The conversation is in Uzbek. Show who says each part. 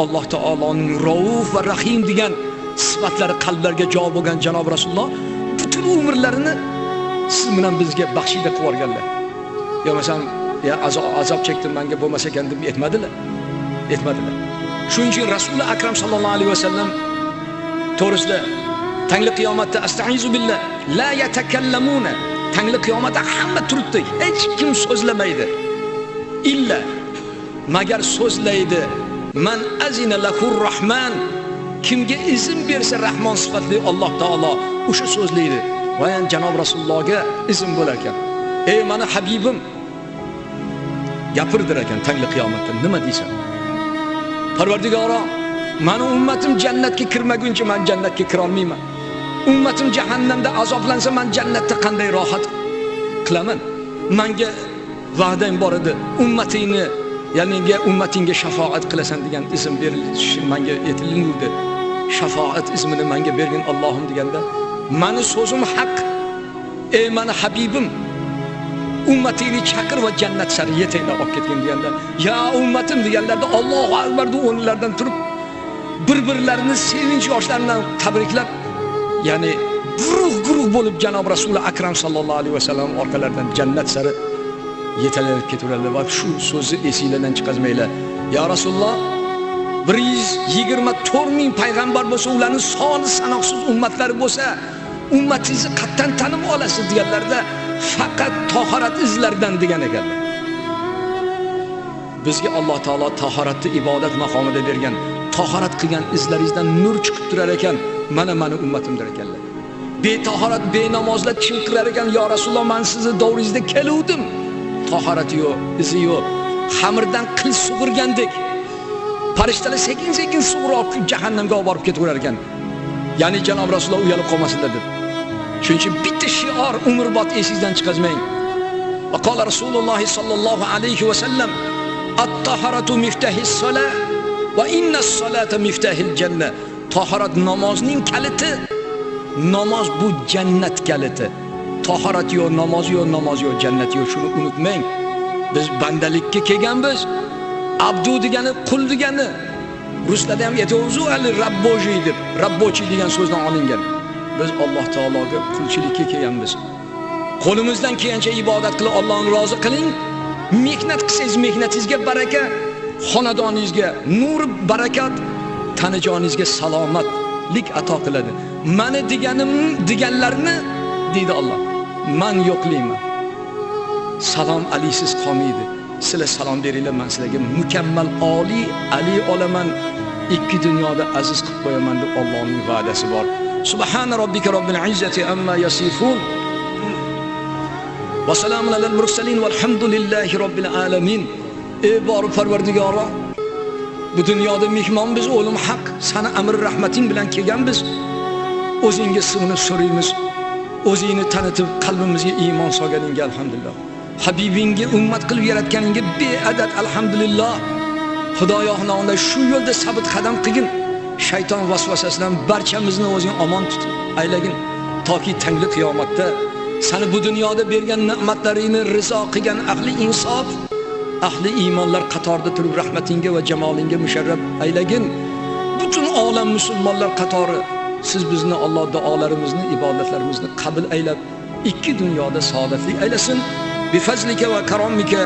Speaker 1: Alloh taoloning Rauf va Rahim degan sifatlari qalblarga jo bo'lgan janob Rasululloh butun umrlarini siz bilan bizga baxshida qilib yuborganlar. Yo masalan, ya azob chekdim menga bo'lmas ekan deb aytmadilar. Aytmadilar. Shuning uchun Rasuli Akram sallallohu alayhi vasallam to'g'risida tangli qiyomatda astaizu billah la yatakallamuna, tangli qiyomatda hamma turibdi, hech kim so'zlamaydi. Illa magar so'zlaydi man azina lahur rahman, kimga izn bersa Rahmon sifatli Alloh taolo o'sha so'zlaydi. Va yana janob Rasulullohga izn bo'lar ekan. Ey mani habibim, gapirdir ekan tangli qiyomatda nima deysan? Parvardigoro, mani ummatim jannatga kirmaguncha men jannatga kira olmayman. Ummatim jahannamda azoblansa men jannatda qanday rohat qilaman? Menga va'dang bor edi, ummatingni, ya'ni ummatingga shafoat qilasan degan izn berilishi menga aytildi. Shafoat iznini menga bergin Allohim deganda, mani so'zim haq. Ey mani habibim, ummatingni chaqir va jannat sari yetaklab olib ketgin deganda, ya ummatim deganlarda Allohu akbar deb o'rnlaridan turib bir-birlarini sevinch yoshlari bilan tabriklab, ya'ni guruh-guruh bo'lib janob Rasuli Akram sallallohu alayhi vasallam orqalaridan jannat sari yetalanib ketaveradilar va shu so'zni esinglardan chiqarmanglar. Ya Rasululloh, 124 ming payg'ambar bo'lsa, ularning soni sanoqsiz ummatlari bo'lsa, ummatingizni qatdan tanib olasiz deganlarda faqat tahorat izlaridan degan ekanlar. Bizga Alloh taolo tahoratni ibodat maqomida bergan. Tahorat qilgan izlaringizdan nur chiqib turar ekan, mana meni ummatimdir ekanlar. Betahorat, benamozlar chinqirar ekan, ya Rasululloh, men sizni davringizda keluvdim. Tahorati yo'q, izi yo'q. Xamirdan qil sug'urgandek farishtalar sekin-sekin sug'urib jahannamga olib borib ketaverar ekan. Ya'ni janob Rasululloh uyalib qolmasinlar deb. Shuning uchun bitta shior umrbod esingizdan chiqazmang. Va qala Rasululloh sallallohu alayhi va sallam: "At-taharatu miftahis salah va innas salata miftahil janna." Tahorat namozning kaliti. Namoz bu jannat kaliti. Tahorat yo'q, namoz yo'q, namoz yo'q, jannat yo'q. Shuni unutmang. Biz bandalikka kelganmiz. Abdu degani qul degani. Ruslarda ham aytamiz, ali rabboji deb, rabbochi degan so'zdan olingan. Biz Alloh taologa qulchilikka kelganmiz. Qo'limizdan kelgancha ibodat qilib Allohni rozi qiling. Mehnat qilsangiz mehnatingizga baraka, xonadoningizga nur barakat, tanajoningizga salomatlik ato qiladi. Meni deganim deganlarni deydi Alloh, men yo'qlayman. Salom alisiz qolmaydi. Sizlar salom beringlar, men sizlarga mukammal oliy ali olaman, ikki dunyoda aziz qilib qo'yaman deb Allohning va'dasi bor. Subhana robbika robbil izzati amma yasifun. Va salamun alal mursalin valhamdulillahi robbil alamin. Ey bori Parvardigoro, bu dunyoda mehmon biz, o'lim haq, sani amr rahmating bilan kelganmiz. O'zingga sig'inib so'raymiz. O'zingni tanitib qalbimizga iymon solganingga alhamdulillah. Habibingga ummat qilib yaratganingga beadad alhamdulillah. Xudoyo nomida shu yo'lda sabit qadam qilgin. Shayton vasvasasidan barchamizni o'zing omon tutib aylagin, toki tangli qiyomatda seni bu dunyoda bergan ne'matlaringni rizo qilgan ahli insof, ahli iymonlar qatorida turib rahmatingga va jamolingga musharraf aylagin. Butun olam musulmonlar qatori siz bizni Alloh duolarimizni, ibodatlarimizni qabul aylab, ikki dunyoda saodatli aylasin. Bi fazlika va karomika.